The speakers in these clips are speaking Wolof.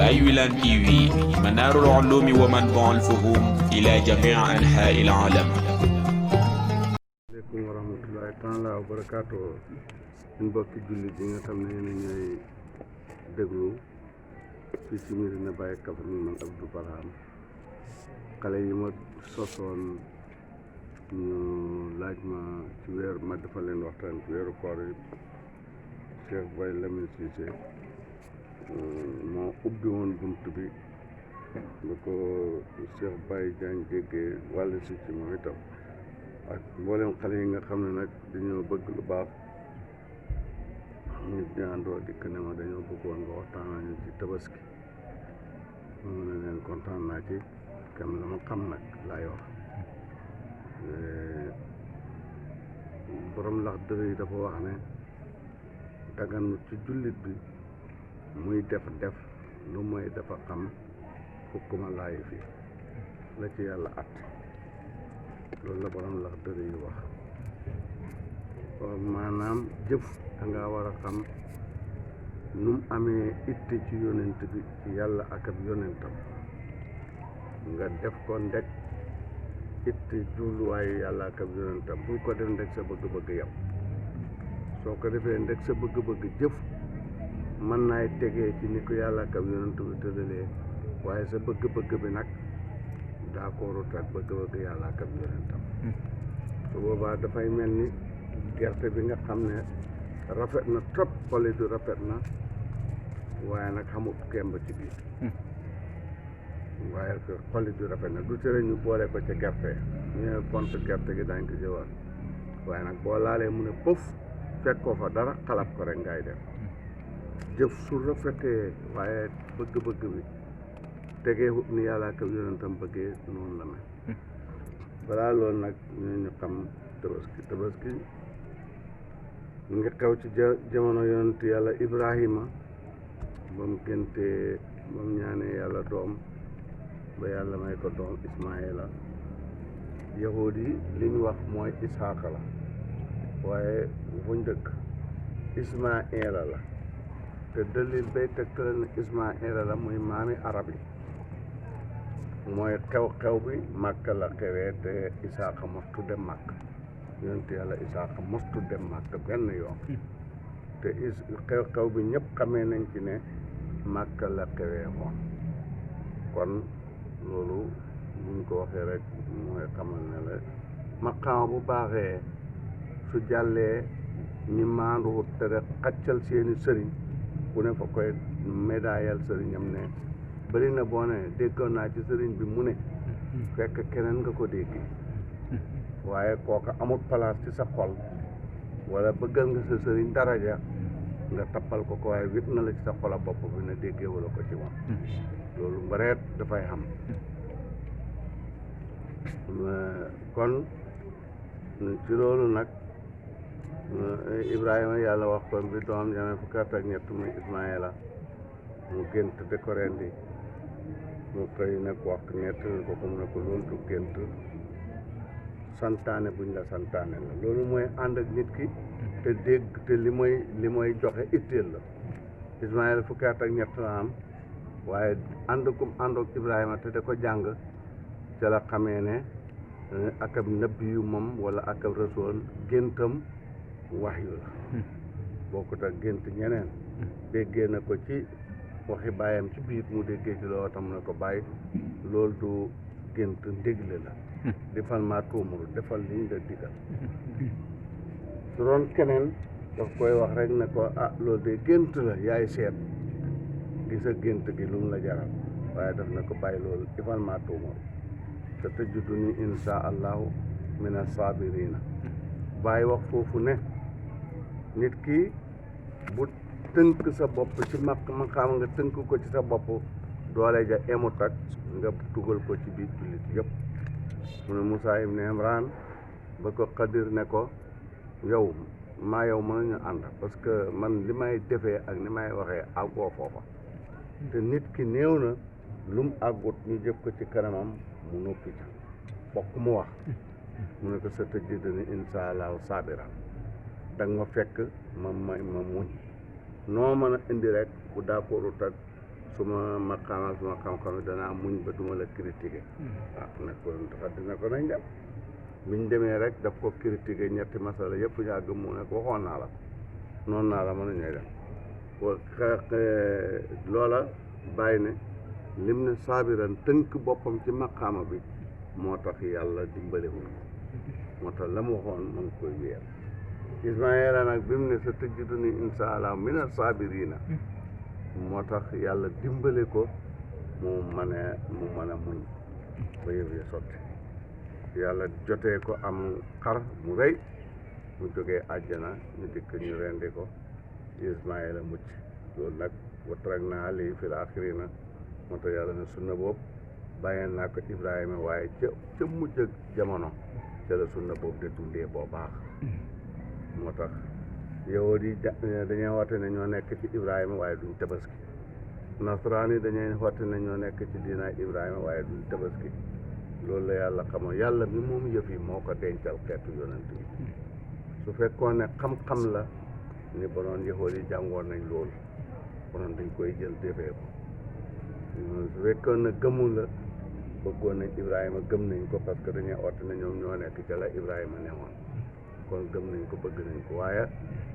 باي ويلان تي في منار العلوم ومنبع الفهوم إلى جميع أنحاء العالم. عليكم ورحمة الله تعالى وبركاته. إن بوكي جولي دينا خامني ñoy déglu fi ci Medina Baye Kaffrine man Abdou barham xale yi ma sosoon ñu laaj ma ci weer ma dafa leen waxtaan ci weeru koor yi Cheikh Baye Lamine Cissé moo ubbi woon bunt bi ba ko Cheikh Baye Diagne déggee wàllu si ci moom itam ak mboolem xale yi nga xam ne nag dañoo bëgg lu baax ñu ñaandoo dikk ne ma dañoo bëggoon nga waxtaan ñu ci tabaski mu ne leen kontaan naa ci kam la ma xam nag laay wax borom lax dër yi dafa wax ne daganut ci jullit bi muy def lu mooy dafa xam xukkuma laay fi la ci yàlla at loolu la borom lax dër yi wax maanaam jëf danga war a xam nu mu amee itte ci yonent bi ci yàlla ak ab yonentam nga def ko ndek itte jubluwaayu yàlla ak ab yonentam bul ko def ndek sa bëgg-bëgg yow soo ko defee ndek sa bëgg-bëgg jëf mën naay tegee ci ni ko yàlla ak ab yonent bi tëralee waaye sa bëgg-bëgg bi nag daa ko rut ak bëgg-bëgg yàlla ak ab yonentam su boobaa dafay mel ni gerte bi nga xam ne rafet na trop xolli du rafet na waaye nag xamut kemb ci biir waaye xolli du rafet na du tere ñu boole ko ca gerte ñu ne compte gerte gi dañ ko jëwaat waaye nag boo laalee mu ne pëf fekkoo fa dara xalab ko rek ngay def jëf su rafetee waaye bëgg-bëgg bi tegee wut ni yàlla ak yonentam bëggee noonu la mel balaa loolu nag ñu xam tabaski mu ngi xew ci jamono yonent yàlla Ibrahima ba mu géntee ba mu ñaanee yàlla doom ba yàlla may ko doom Ismaïla yahud yi li ñu wax mooy Isaaqa la waaye bu njëkk Ismaïla la te dalil bay tegtale na Ismaïla la muy maami arab yi mooy xew-xew bi Màkka la xewee te Isaaqa mostu dem Màkk yonent yàlla Isaaqa mostu dem Màkk benn yoon te xew-xew bi ñëpp xamee nañ ci ne Màkka la xewee woon kon loolu buñ ko waxee rek mooy xamal ne la maqaama bu baaxee su jàllee ñi maanduwut te rek xaccal seeni sëriñ ku ne fa koy médaayal sëriñam ne bari na boo ne déggoon naa ci sëriñ bi mu ne fekk keneen nga ko déggee waaye kooka amut place ci sa xol wala bëggal nga sa sëriñ daraja nga tappal ko waaye wét na la ci sa xola bopp bi ne déggee wala ko ci moom loolu mbareet dafay xam kon ci loolu nag Ibrahima yàlla wax kon bi doom jamee fukki at ak ñett muy Ismaïla mu gént de ko rendi mu koy nekk wax ñett ko mu ne ko loolu du gént santaane buñ la santaane la loolu mooy ànd ak nit ki te dégg te li mooy joxe itteel la Ismaïla fukki at ak ñett la am waaye ànd ak Ibrahima te da ko jàng ca la xamee ne ak ab nabi yu moom wala ak ab rasool géntam waxyu la bokkut ak gént ñeneen déggee na ko ci waxi baayam ci biir mu déggee ci loolu tam ne ko bàyyi loolu du gént ndégle la defal maa tuumaru defal liñ la digal su doon keneen daf koy wax rek ne ko ah loolu de gént la yaay seet gis a gént gi lu mu la jaral waaye daf ne ko bàyyi loolu defal maa tuumaru te tajiduni insha allahu min as-sabirina bàyyi wax foofu ne nit ki bu tënk sa bopp ci ma xam nga tënk ko ci sa bopp doole ja emut ak nga dugal ko ci biir jullit yëpp mu ne Moussa ibn Imran ba ko Xadir ne ko yow maa yow mënuñu ànd parce que man li may defee ak ni may waxee àggoo foofa te nit ki néew na lu mu àggut ñu jëf ko ci kanamam mu noppi ca bokk mu wax mu ne ko sa tajiduni insha allahu sabiran da nga ma fekk ma muñ noo mën a indi rek bu d'accordut ak suma maqaama suma xam-xam danaa muñ ba duma la critiquer nag ko dina ko nañ dem biñ demee rek daf ko critiquer ñetti masala yëpp yàgg mu ne ko waxoon naa la noonu naa la mën a ñooy dem loola bàyyi ne lim ne saabiran tënk boppam ci maqaama bi moo tax yàlla dimbalewul ko moo tax la mu waxoon ma ngi koy wéer Ismaïla nag bi mu ne sa tajiduni insha Allah mina saabirina moo tax yàlla dimbale ko mu mën a muñ ba yëf yi sotti yàlla jotee ko am xar mu rëy mu jógee àjjana ñu dikk ñu rendi ko Ismaïla mucc loolu nag wa taraknaa alayhi fil aaxiriina moo tax yàlla ne sunna boobu bàyyee naa ko Ibrahima waaye ca mujj ak jamono ca la sunna boobu de dundee boo baax moo tax yow di dañuy woote ne ñoo nekk ci Ibrahima waaye duñ tabaski nasaraan yi dañuy woote ne ñoo nekk ci diina Ibrahima waaye duñ tabaski loolu la yàlla xamoon yàlla mi moom yëf yi moo ko dencal xeetu yonent bi su fekkoon ne xam-xam la ni bonoon yahood yi jàngoon nañ loolu bonoon dañ koy jël defee ko su fekkoon ne gëmu la bëggoon nañ Ibrahima gëm nañ ko parce que dañuy woote ne ñoom ñoo nekk ca la Ibrahima newoon kon gëm nañ ko bëgg nañ ko waaye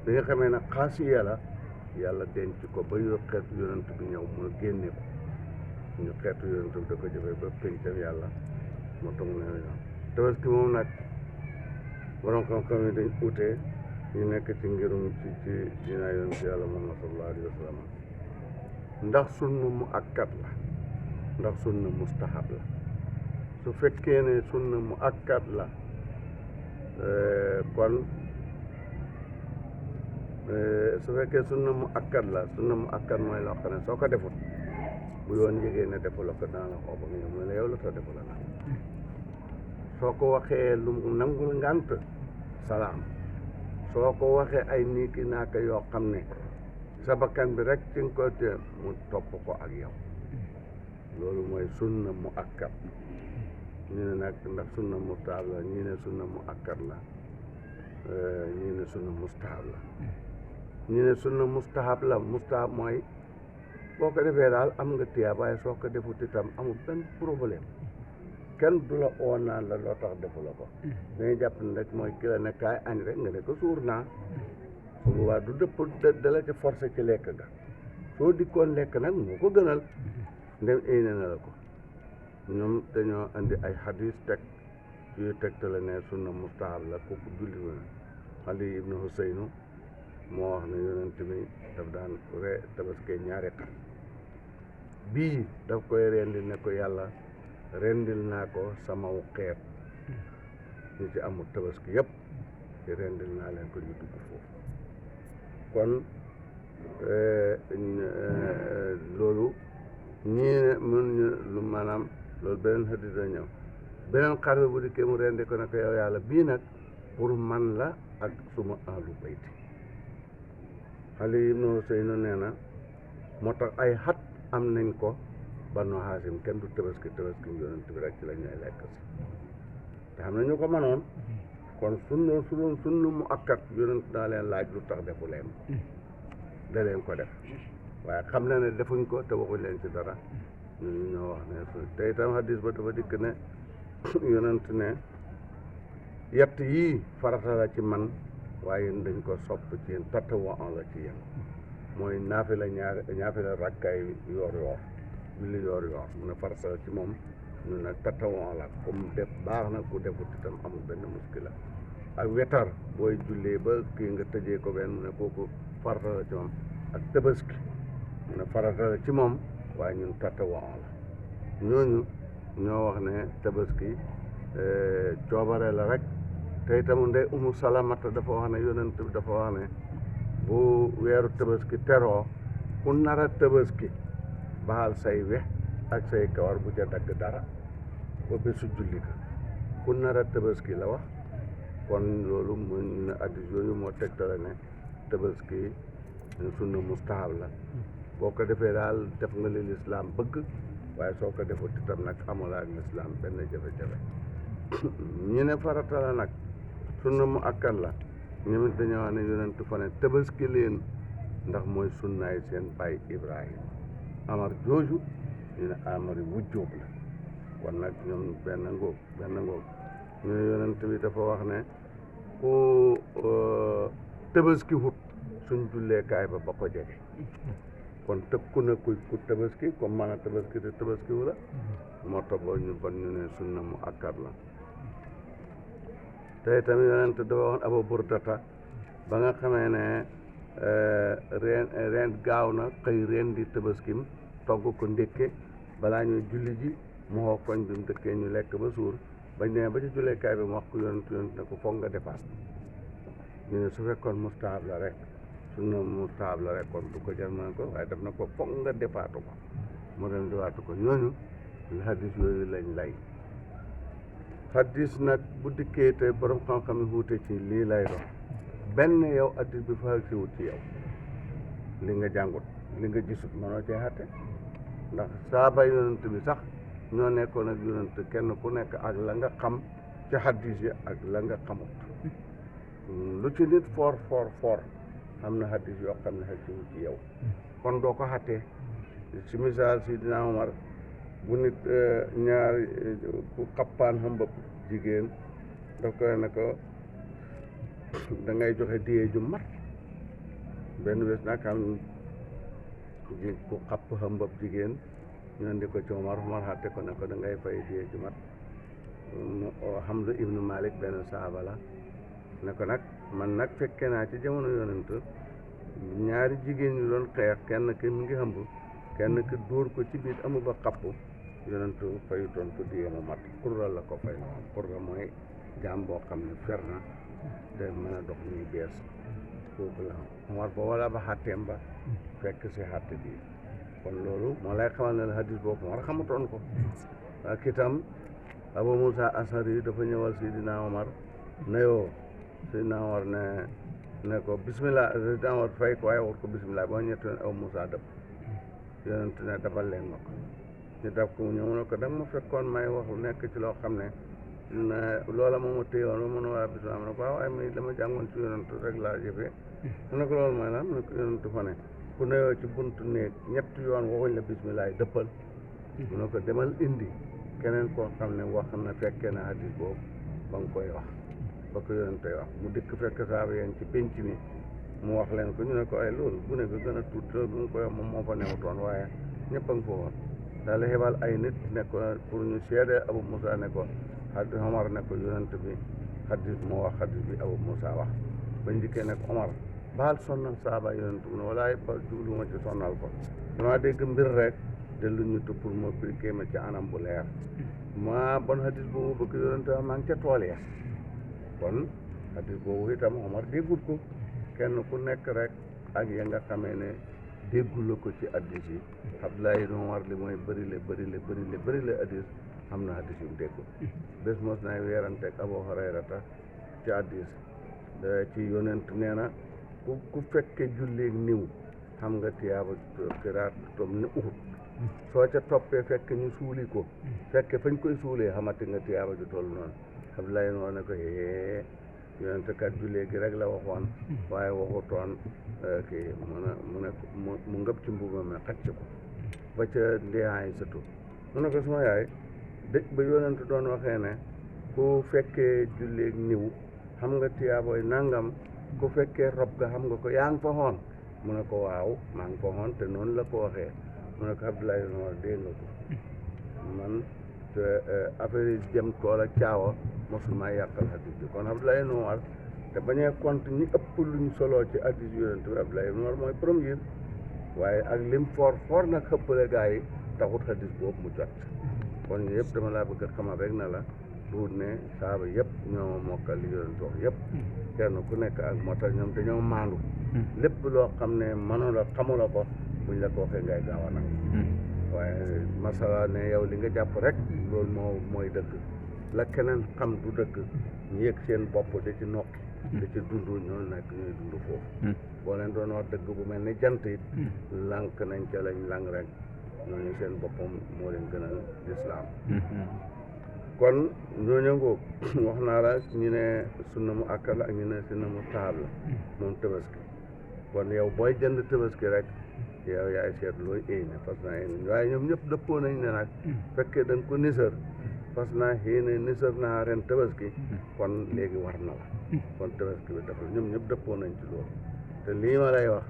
bi nga xamee ne xaasiya la yàlla denc ko ba yor xeetu yonent bi ñëw mu génne ko ñu xeetu yonent bi da ko jëfee ba pencam yàlla moo tax mu ne ñoom tabaski moom nag borom xam-xam yi dañ utee ñu nekk ci ngirum ci diina yonent yàlla Muhammad sallallahu alayhi wa sallam ndax sunna mu akkat la ndax sunna mustahab la su fekkee ne sunna mu akkat la kon su fekkee sunna mu akkat la sunna mu akkat mooy loo xam ne soo ko defut bu yoon yëgee ne defu la ko dana la xoo ba nga ñëw mu ne yow la soo defu la nag soo ko waxee lu nangul ngànt salaam soo ko waxee ay niiki naaka yoo xam ne sa bakkan bi rek ci nga ko te mu topp ko ak yow loolu mooy sunna mu akkat ñu ne nag ndax sunna mustahab la ñii ne sunna mu akkat la ñii ne sunna mustahab la ñii ne sunna mustahab la mustahab mooy boo ko defee daal am nga tiyaab waaye soo ko defut itam amul benn problème kenn du la oo naan la loo tax defu la ko dañuy jàpp ne rek mooy ki la ne kaay añ rek nga ne ko suur naa su boobaa du dëpp da la ci forcé ci lekk ga soo dikkoon lekk nag moo ko gënal ndem éy na la ko ñoom dañoo andi ay hadis teg yu tegtale ne sunna mustahab la kooku julli woon Ali ibnu Huseynu moo wax ne yonent bi daf daan tabaskee ñaari xar bii daf koy rendil ne ko yàlla rendil naa ko samaw xeet ñu ci amul tabaski yëpp ci rendil naa leen ko ñu dugg foofu kon loolu ñii mën ñu lu maanaam loolu beneen xadis la ñëw beneen xar bi bu dikkee mu rendi ko ne ko yow yàlla bii nag pour man la ak suma ahlu bayti Ali ibnu Huseynu nee na moo tax ay xat am nañ ko Banu Haasim kenn du tabaski yonent bi rek ci la ñooy lekk si te xam na ñu ko mënoon kon sunna mu akkat yonent daa leen laaj lu tax defu leen da leen ko def waaye xam na ne defuñ ko te waxuñ leen ci dara ñun ñoo wax ne te itam hadis ba dafa dikk ne yonent ne yett yii farata la ci man waaye yéen dañ ko sopp ci yéen tatawa la ci yéen mooy naafila ñaafila rakkaay yoor julli yoor mu ne farata la ci moom ñu ne tatawa la comme def baax na ku defut itam amul benn muskila ak wetar booy jullee ba kii nga tëjee ko benn mu ne kooku farata la ci moom ak tabaski mu ne farata la ci moom waaye ñun tatawa la ñooñu ñoo wax ne tabaski coobare la rek te itam ndey Umu Salamata dafa wax ne yonent bi dafa wax ne bu weeru tabaski teroo ku nar a tabaski baal say wex ak say kawar bu ca dagg dara ba bésu julli ka ku nar a tabaski la wax kon loolu mu ne addis yooyu moo tegtale ne tabaski sunna mustahab la boo ko defee daal def nga li lislaam bëgg waaye soo ko defut itam nag amul ak lislaam benn jafe-jafe ñu ne farata la nag sunna mu akkan la ñoom it dañoo wax ne yonent fa ne tabaski leen ndax mooy sunnaay seen baay Ibrahima amar jooju ñu ne amari wujjóob la kon nag ñoom benn ngóob ñu ne yonent bi dafa wax ne ku tabaski wut suñ julleekaay ba ko jege kon tëkku na ku tabaski comme mën a tabaski te tabaski wu la moo tax boo ñu bon ñu ne sunna mu akkar la te tamit yonent dafa waxoon Abu Burdata ba nga xamee ne reen gaaw na xëy reen di tabaskim togg ko ndékke balaa ñuy julli ji mu xoo koñ bi mu dëkkee ñu lekk ba suur bañ demee ba ci julleekaay bi mu wax ko yonent ne ko foog nga defaat ñu ne su fekkoon mustahab la rek sunna mustahab la rek kon du ko jar mën ko waaye def na ko foog nga defaatu ko mu dem defaatu ko ñooñu hadis yooyu lañ lay hadis nag bu dikkee te borom xam-xam yi wuute ci lii lay doon benn yow hadis bi fa si wut ci yow li nga jàngut li nga gisut mënoo cee xatte ndax saaba yonent bi sax ñoo nekkoon ak yonent kenn ku nekk ak la nga xam ci hadis yi ak la nga xamut lu ci nit for am na hadis yoo xam ne xaj si wut ci yow kon doo ko xattee si misaal si dina Omar bu nit ñaari ku xappaan xambab jigéen daf koy ne ko da ngay joxe diye ju mat benn bés nag am ku xapp xambab jigéen ñu andi ko ci Omar xatte ko ne ko da ngay fay diye ju mat Hamza ibnu Malik benn saaba la ne ko nag man nag fekke naa ci jamono yonent ñaari jigéen ñu doon xeex kenn ki mu ngi xamb kenn ki dóor ko ci biir amu ba xapp yonent fayutoon ko diye mu mat kurra la ko fay noonu kurra mooy jaam boo xam ne fer na te mën a dox ñuy bees kooku la Omar ba wala ba xatteem ba fekk si xatte bi kon loolu moo lay xamal ne la hadis boobu Omar xamutoon ko ak itam Abu Musa Asari yi dafa ñëwal Sidina Omar nayoo Sidina Omar ne ko bismillah Sidina Omar fay ko waaye wax ko bismillah boo ñett yoon Abu Musa dëpp yonent ne dabal leen ma ko ñu dab ko mu ñëw mu ne ko da nga ma fekkoon may wax nekk ci loo xam ne loola moom ma téyoon ba mën a waa bismillah mu ne ko waaye may dama jàngoon ci yonent rek laa jëfee mu ne ko loolu mooy lan mu ne ko yonent fa ne ku nuyoo ci buntu néeg ñetti yoon waxuñ la bismillah dëppal mu ne ko demal indi keneen koo xam ne wax na fekkee na hadis boobu ba nga koy wax ba ko yonent koy wax mu dikk fekk saaba yéen ci pénc mi mu wax leen ko ñu ne ko ay loolu bu ne ko gën a tuut loolu bu nga koy wax moom moo fa newutoon waaye ñëpp a nga fa woon daal xebal ay nit ne ko pour ñu seede Abu Musa ne ko hadis Omar ne ko yonent bi hadis moo wax hadis bi Abu Musa wax bañ dikkee ne ko Omar baal sonnal saaba yonent bi ne walaay ba jubluma ci sonnal ko dama dégg mbir rek dellu ñu tu pour ma expliquer ma ci anam bu leer ma bon hadis boobu bëgg yonent maa ngi ca tool ya kon hadis boobu itam Omar déggul ko kenn ku nekk rek ak ya nga xamee ne déggula ko ci hadis yi Abdoulaye Omar li mooy bëri le hadis am na hadis yu mu déggul bés mos naay weeranteeg Abu Hurayrata ci hadis ci yonent nee na ku fekke julleeg niw xam nga tiyaaba kiraat tom ne Uhud soo ca toppee fekk ñu suuli ko fekke fañ koy suulee xamati nga tiyaaba ju toll noonu Abdoulaye noonu ne ko yonent kat jullee gi rek la waxoon waaye waxutoon kii mu ngëb ci mbuba mi xacc ko ba ca ndeexaay sëtu mu ne ko suma yaay dëj ba yonent doon waxee ne ku fekkee julleeg niw xam nga tiyaaboy nangam ku fekkee rob ga xam nga ko yaa ngi fa xoon mu ne ko waaw maa ngi fa xoon te noonu la ko waxee mu ne ko Abdoulaye Noor dégg nga ko man te affaire yi jëm tool ak caawa mosul maa yàqal hadis bi kon Abdoulaye Noor te bañee compte ñi ëpp luñ soloo ci hadis yonent bi Abdoulaye Noor mooy premier waaye ak lim for nag xëppale gaa yi taxut hadis boobu mu jot kon yëpp dama laa bëgg a xamal rek na la duut ne saaba yëpp ñoo mokkal li yonent wax yëpp kenn ku nekk ak moo tax ñoom dañoo maandu lépp loo xam ne mënula xamula ko buñ la ko waxee ngay gaaw a nangu waaye masala ne yow li nga jàpp rek loolu mooy dëgg la keneen xam du dëgg ñu yëg seen bopp da ci nokki da ci dund ñoo nekk ñuy dund foofu boo leen doon wax dëgg bu mel ni jant it lànk nañ ca lañ lang rek ñooñu seen boppam moo leen gënal lislaam kon ñooñu ngoog wax naa la ñu ne sunna mu akkar la ak ñu ne sunna mu taab la moom tabaski kon yow booy jënd tabaski rek yow yaay seet looy éene fas naa yéene waaye ñoom ñëpp dëppoo nañ ne nag fekkee da nga ko nisër fas naa yéene nisër naa ren tabaski kon léegi war na la kon tabaski bi dafa ñoom ñëpp dëppoo nañ ci loolu te lii ma lay wax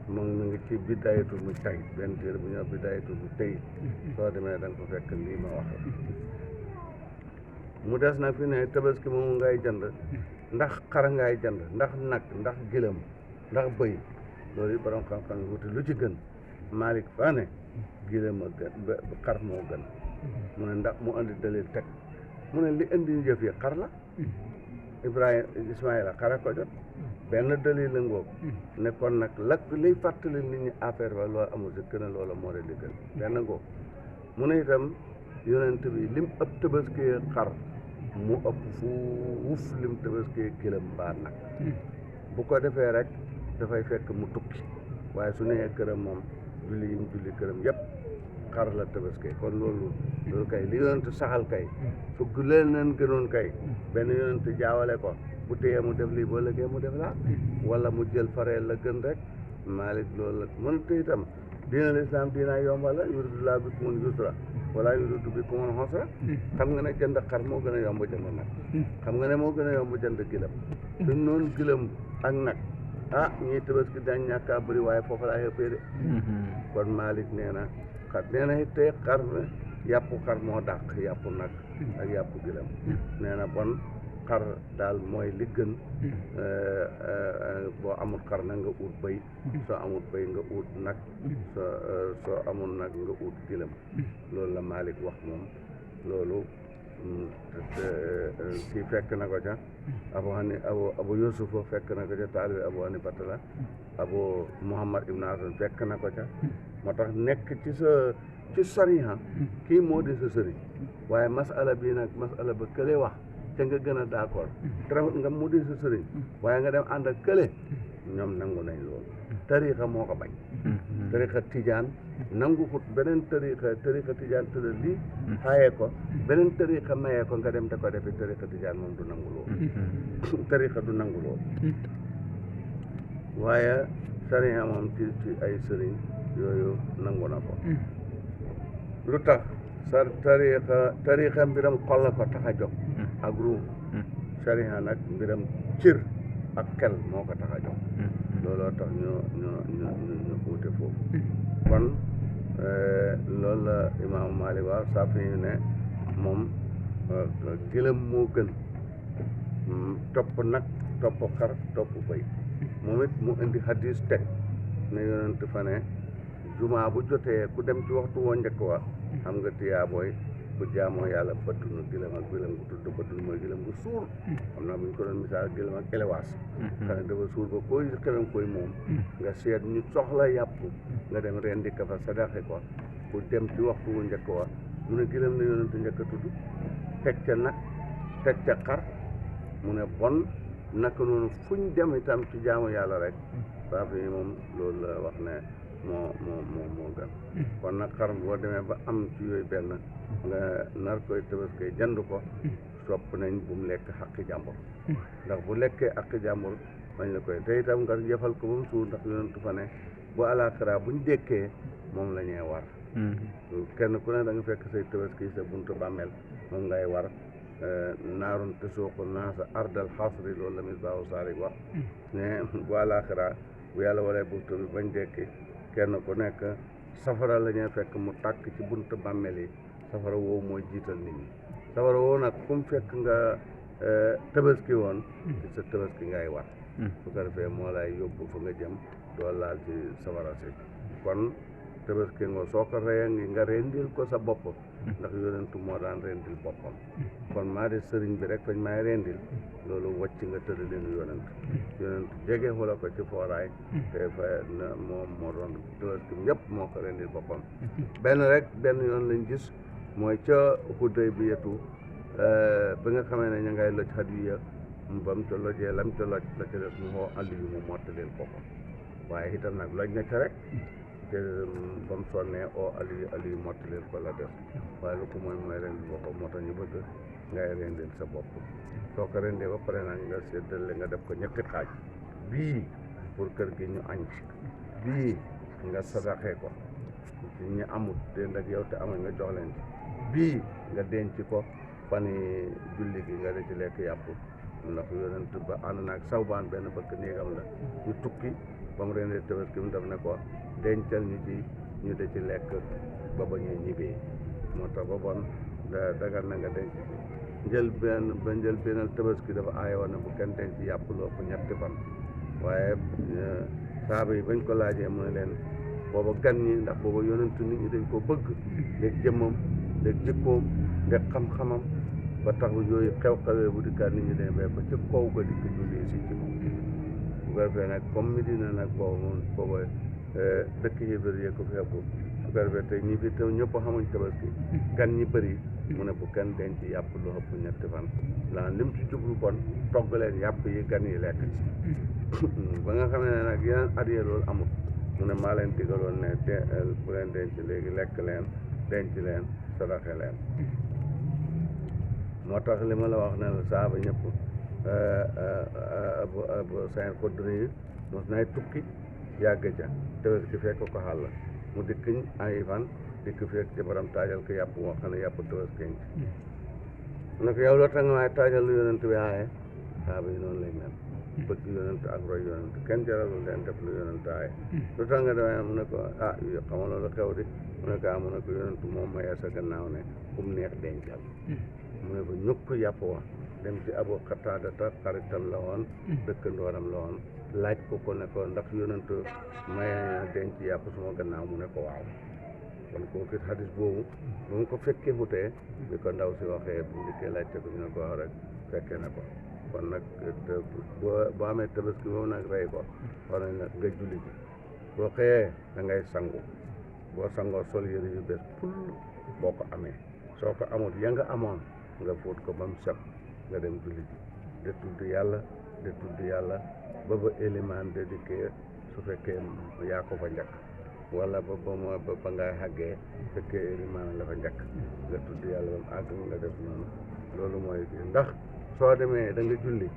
moom mi ngi ci bidaayatul mu tay benn téere bu ñëw bidaayatul mu tay soo demee da nga ko fekk lii ma wax mu des nag fi ne tabaski moom ngay jënd ndax xar ngay jënd ndax nag ndax gëlëm ndax bëy loolu it borom xam-xam yi wuti lu ci gën Malick fa ne gëlëm a gën xar moo gën mu ne ndax mu andi dalil teg mu ne li indi ñu jëf yi xar la Ibrahima Ismaïla xara ko jot benn dalil la ngoog ne kon nag lakk liy fàttali nit ñi affaire ba loolu amul si gën a loola moo de li gën benn ngoog mu ne itam yonent bi lim ëpp tabaskee xar mu ëpp fuuf lim tabaskee gëlëm mbaa nag bu ko defee rek dafay fekk mu tukki waaye su nee këram moom julli yim julli këram yëpp xar la tabaskee kon loolu kay li yonent saxal kay su leen leen gënoon kay benn yonent jaawale ko bu téyee mu def lii boo lëggee mu def laa wala mu jël fareel la gën rek Malick loolu la mën te itam diinal islam diina yombal la yuridullahu bikumul yusra wala yuridu bikumul usra xam nga ne jënd xar moo gën a yomb jënd nag xam nga ne moo gën a yomb jënd gëlëm suñ noonu gëlëm ak nag ñii tabaski dañ ñàkk a bëri waaye foofu laa yëppee de kon Malick nee na xar nee na it tey xar yàppu xar moo dàq yàppu nag ak yàppu gëlëm nee na bon xar daal mooy li gën boo amul xar na nga ut bëy soo amul bëy nga ut nag soo amul nag nga ut gëlëm loolu la Malick wax moom loolu kii fekk na ko ca abu Yusufa fekk na ko ca taalibi abu Hanifata la abu Muhammad ibn Hasan fekk na ko ca moo tax nekk ci sariha kii moo di sa sëriñ waaye masala bii nag masala ba kële wax ca nga gën a d'accord terewut nga mu di sa sëriñ waaye nga dem ànd ak kële ñoom nangu nañ loolu tarixa moo ko bañ tarixa Tidjane nangu xut beneen tarixa Tidjane tëddal lii xaayee ko beneen tarixa mayee ko nga dem te ko defi tarixa Tidjane moom du nangu loolu tarixa du nangu loolu waaye sariya moom ci ay sëriñ yooyu nangu na ko lu tax tarixa mbiram xol la ko tax a jóg ak ruum sariya nag mbiram cër ak xel moo ko tax a jóg looloo tax ñu xuute foofu kon loolu la imaamu Maalik wax Saafi yu ne moom gëlëm moo gën topp nag topp xar topp bëy moom it mu indi hadis teg ne yonent fa ne jumaa bu jotee ku dem ci waxtu woo njëkk wa xam nga tiyaa booy ku jaamoo yàlla bëtt nu gëlëm ak gëlëm gu tudd bëtt nu mooy gëlëm gu suur xam naa bu ñu ko doon misaal gëlëm ak éléwaas xam ne dafa suur ba koy xewem koy moom nga seet ñu soxla yàpp nga dem rendi ka fa sadaxe ko ku dem ci waxtu wu njëkk wa mu ne gëlëm la yonent njëkk a tudd teg ca nag teg ca xar mu ne bon naka noonu fuñ dem itam ci jaamu yàlla rek saa fi moom loolu la wax ne moo gën kon nag xar boo demee ba am ci yooyu benn nga nar koy tabaski jënd ko sopp nañ bu mu lekk xaqi jàmbur ndax bu lekkee xaqi jàmbur bañ la koy te itam nga jëfal ko ba mu suur ndax yonentu fa ne bu alaaxira buñ dékkee moom la ñuy war kenn ku ne da nga fekk say tabaski sa buntu bàmmeel moom ngay war naarun te suuqu naasa ardal xasri loolu la Misbaahu Saarik wax ne bu alaaxira bu yàlla waree buftu bi bañ dekki kenn ku nekk safara la ñuy fekk mu tàkk ci buntu bàmmeel yi safara woowu mooy jiital nit ñi safara woowu nag fu mu fekk nga tabaski woon ci sa tabaski ngay war su ko defee moo lay yóbbu fa nga jëm doo laal ci safara si kon tabaski nga soo ko reyee ngi nga rendil ko sa bopp ndax yonentu moo daan rendil boppam kon maa de sëriñ bi rek fañ maay rendil loolu wàcc nga tëdd leen yonentu jege wala ko ci fooraay te fa moo doon tabaski ñëpp moo ko rendil boppam benn yoon lañ gis mooy ca Hudaybiyatu ba nga xamee ne ña ngay loj hadiya ba mu ca lojee lam ca loj la ca des mu xoo Aliyu mu mottalil boppam waaye itam nag loj na ca rek te ba mu sonnee oo Aliyu mottalil ko la des waaye lu ko mooy rendil boppam moo tax ñu bëgg ngay rendil sa bopp soo ko rendee ba pare nag nga séddale nga def ko ñetti xaaj bii pour kër gi ñu añ ci bii nga sadaxee ko ci ñi amut dend ak yow te amuñ nga jox leen ci bii nga denc ko fani julli gi nga da ci lekk yàpp ndax yonent ba ànd naag sawbaan benn bëkk néegam la ñu tukki ba mu rendee Tabaski mu def ne ko dencal ñu ci ñu da ci lekk ba ba ñuy ñibbee moo tax ba bon dagal na nga denc ci njël bennal Tabaski dafa aaye woon ne bu kenn denc yàpp lu ëpp ñetti fan waaye saaba yi bañ ko laajee mu ne leen booba gan ñi ndax booba yonent nit ñi dañ ko bëgg léegi jëmmam léegi jikkoom léegi xam-xamam ba tax bu yooyu xew-xewee bu dikkaat nit ñi dañ bay ko ci kaw ga dikk jullee si ci moom bu ko defee nag comme Medina nag booba moom booba dëkk yéefar yee ko fi ëpp su ko defee tey ñi fi taw ñëpp xamuñ Tabaski gan ñi bëri mu ne bu kenn denc yàpp lu ëpp ñetti fan laa lim ci jublu kon togg leen yàpp yi gan yi lekk ba nga xam ne nag yeneen at yee loolu amul mu ne maa leen digaloon ne bu leen denc léegi lekk leen denc leen sadaxe leen moo tax li ma la wax ne la saaba ñëpp Abu Saïd Xudri yi mos nay tukki yàgg ca Tabaski fekk ko xàll mu dikk ay fan dikk fekk ci borom taajal ko yàpp moo xam ne yàpp Tabaski mu ne ko yow loo tax nga waaye taajal lu yonent bi aaye saaba yi noonu lay mel bëgg yonent ak roy yonent kenn jaralul leen def lu yonent aaye lu tax nga demee mu ne ko xama loolu xew di mu ne ko mu ne ko yonent moom mayee sa gannaaw ne kum neex dencal mu ne ko ñukk yàpp wa dem ci Abu Xataadata xaritam la woon dëkkandooram la woon laaj ko ne ko ndax yonent mayee denc yàpp suma gannaaw mu ne ko waaw kon kooku it xadis boobu bu mu ko fekkee wutee bi ko ndaw si waxee bu ndikkee laajte ko ñu ne ko wax rek fekkee na ko kon nag boo amee Tabaski moom nag rey ko war nañ nag nga julli ji boo xëyee da ngay sangu boo sangoo sol yëre yu bees pull boo ko amee soo ko amul ya nga amoon nga fóot ko ba mu set nga dem julli ji de tudd yàlla ba élimaan de dikkee su fekkee yaa ko fa njëkk wala ba ngay xàggee fekkee élimaan la fa njëkk nga tudd yàlla ba mu àgg nga def noonu loolu mooy ndax soo demee da nga julli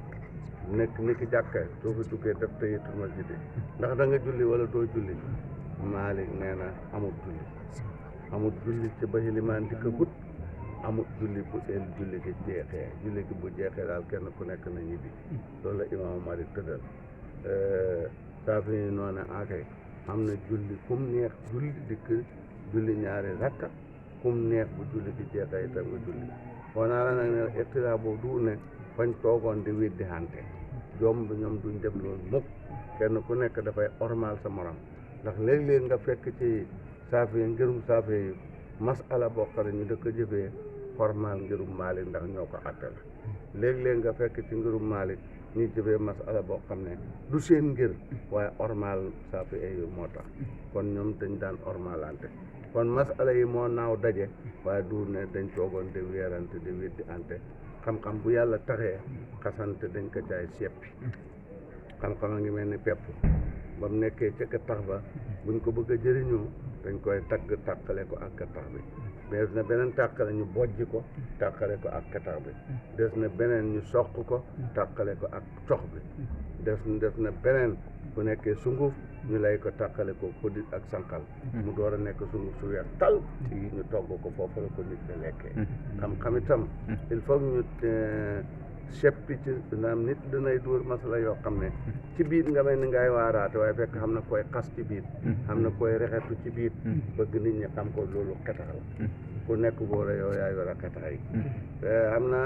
nekk ni ki jàkka soo fi tukkee def tahiyatul masjid ndax da nga julli wala doo julli Maalik nee na amul julli ci ba élimaan di ko gut amul julli bu julli gi jeexee julli gi bu jeexee daal kenn ku nekk na ñibbi loolu la imaamu Maalik tëddal saafi yi noonu akay am na julli kum neex julli dikk julli ñaari rakka kum neex bu julli gi jeexee itam nga julli wanaa la nag ne ixtilaaf boobu du ne fañ toogoon di weddi hante ñoom duñ def loolu mukk kenn ku nekk dafay ormal sa morom ndax léeg-léeg nga fekk ci saafi yi ngirum saafi yi masala boo xam ne ñu da ko jëfee formal ngirum Maalik ndax ñoo ko àtte la léeg-léeg nga fekk ci ngirum Maalik ñuy jëfee masala boo xam ne du seen ngir waaye ormal saafi yu moo tax kon ñoom dañ daan ormalante kon masala yi moo naaw daje waaye du ne dañ toogoon di weerante di weddi ante xam-xam bu yàlla taxee xasante dañ ko caay seppi xam-xam a ngi mel ni pepp ba mu nekkee ca gattax ba buñ ko bëgg a jëriñoo dañ koy tagg tàqale ko ak gattax bi des na beneen tàqale ñu bojj ko tàqale ko ak gattax bi des na beneen ñu soq ko tàqale ko ak cox bi des na beneen bu nekkee sunguf ñu lay ko tàqale ko xodit ak sànqal mu door a nekk sunguf su weex tal ñu togg ko foofu la ko nit ñi lekkee xam-xam itam il faut ñu seppi ci naam nit dinay dóor masala yoo xam ne ci biir nga mel ni ngay waaraate waaye fekk xam na koy xas ci biir xam na koy rexetu ci biir bëgg nit ñi xam ko loolu xetax la ku nekk boora yow yaa yor a xetax yi xam na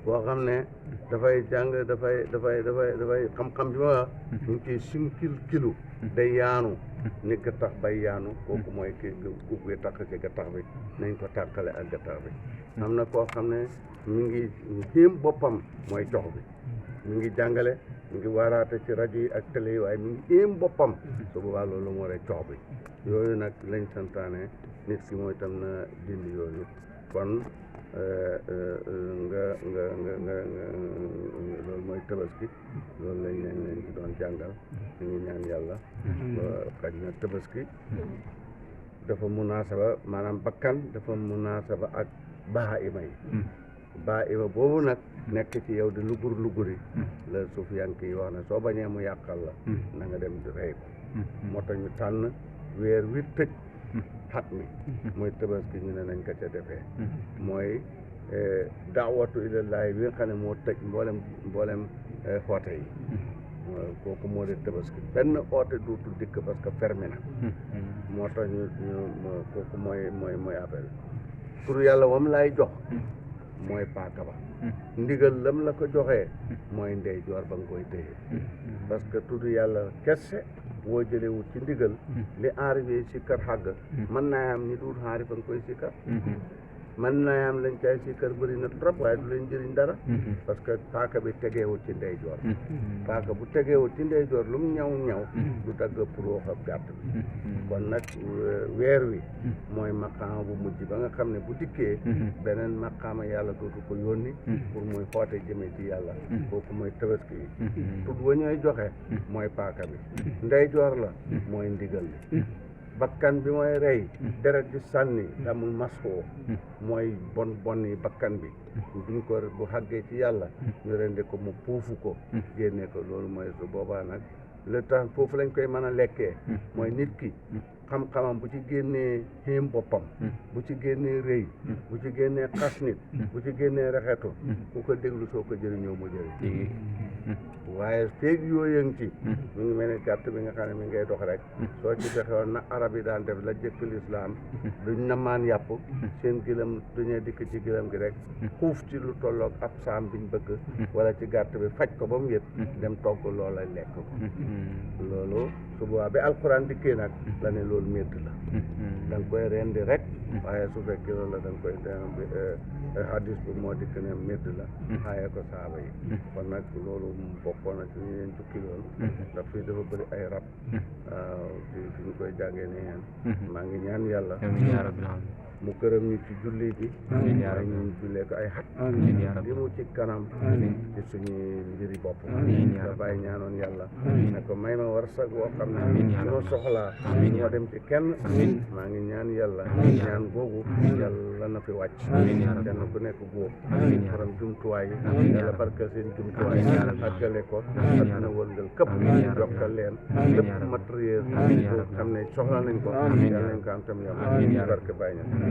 boo xam ne dafay jàng dafay xam-xam bi ma wax ñu ngi ciy kilu day yaanu ni gattax bay yaanu kooku mooy ki ubbi takk ci gattax bi nañ ko tàqale ak gattax bi am na koo xam ne mi ngi xiim boppam mooy cox bi mi ngi jàngale mi ngi waaraate ci rajo yi ak télé yi waaye mi ngi xiim boppam su boobaa loolu moo rek cox bi yooyu nag lañ santaane nit ki mooy tam na dindi yooyu kon nga loolu mooy Tabaski loolu lañ leen ci doon jàngal ñu ngi ñaan yàlla xaj na Tabaski dafa munaasaba maanaam bakkan dafa munaasaba ak bahaima yi bahaima boobu nag nekk ci yow di luguri la suufiyanke yi wax ne soo bañee mu yàqal la na nga dem di rey ko moo tax ñu tànn weer wi tëj xat mi mooy tabaski ñu ne nañ ko ca defee mooy daawatu ilallahi bi nga xam ne moo tëj mboolem xoote yi kooku moo di tabaski benn oote dootul dikk parce que fermé na moo tax ñu kooku mooy affaire bi pour yàlla wam lay jox mooy paaka ba ndigal lam la ko joxee mooy ndeyjoor ba nga koy téye parce que tudd yàlla kese boo jëlewut ci ndigal li arrivé sikkar xàgg mën naa am ñi dul xaari fa nga koy sikkar mën naa am lañ cay sikkar bëri na trop waaye du leen jëriñ dara parce que paaka bi tegeewut ci ndeyjoor paaka bu tegeewut ci ndeyjoor lu mu ñaw du dagg pour ab gàtt bi kon nag weer wi mooy maqaama bu mujj ba nga xam ne bu dikkee beneen maqaama yàlla dootu ko yónni pour muy xoote jëme ci yàlla kooku mooy tabaski yi tudd wa ñooy joxe mooy paaka bi ndeyjoor la mooy ndigal li bakkan bi mooy rey deret di sànni damul masxoo mooy bon yi bakkan bi duñ ko bu xàggee ci yàlla ñu rendi ko mu puufu ko génne ko loolu mooy su boobaa nag le temps foofu lañ koy mën a lekkee mooy nit ki xam-xamam bu ci génnee xiim boppam bu ci génnee rëy bu ci génnee xas nit bu ci génnee rexetu ku ko déglu soo ko jëriñoo mu jëriñ waaye feeg yooyang ci mi ngi mel ni gàtt bi nga xam ne mi ngay dox rek soo ci fexewoon na arab yi daan def la jëkk lislaam duñ na maan yàpp seen gilam duñee dikk ci gilam gi rek xuuf ci lu tolloog ab saam biñ bëgg wala ci gàtt bi faj ko ba mu yët dem togg loola lekk ko loolu su boobaa bi alxuraan dikkee nag la ne loolu métti la da nga koy rendi rek waaye su fekkee loolu la da nga koy hadis bi moo dikk ne métti la xaaye ko saaba yi kon nag loolu bokkoon na ci ñu leen jukki loolu ndax fii dafa bëri ay rab waaw fi ñu koy jàngee ne yeen maa ngi ñaan yàlla mu gërëm ñu ci julli gi ay ñu jullee ko ay xat li mu ci kanam ci suñu mbiri bopp da bàyyi ñaanoon yàlla ne ko may ma war sag woo xam ne su ma soxlaa moo dem ci kenn maa ngi ñaan yàlla ñaan googu yàlla na fi wàcc kenn ku nekk góob borom jumtuwaay yi yàlla barkal seen jumtuwaay àggale ko àdduna wërngal këpp jokkal leen lépp matériel boo xam ne soxla nañ ko yàlla nañ ko am tam yàlla barke bàyyi ña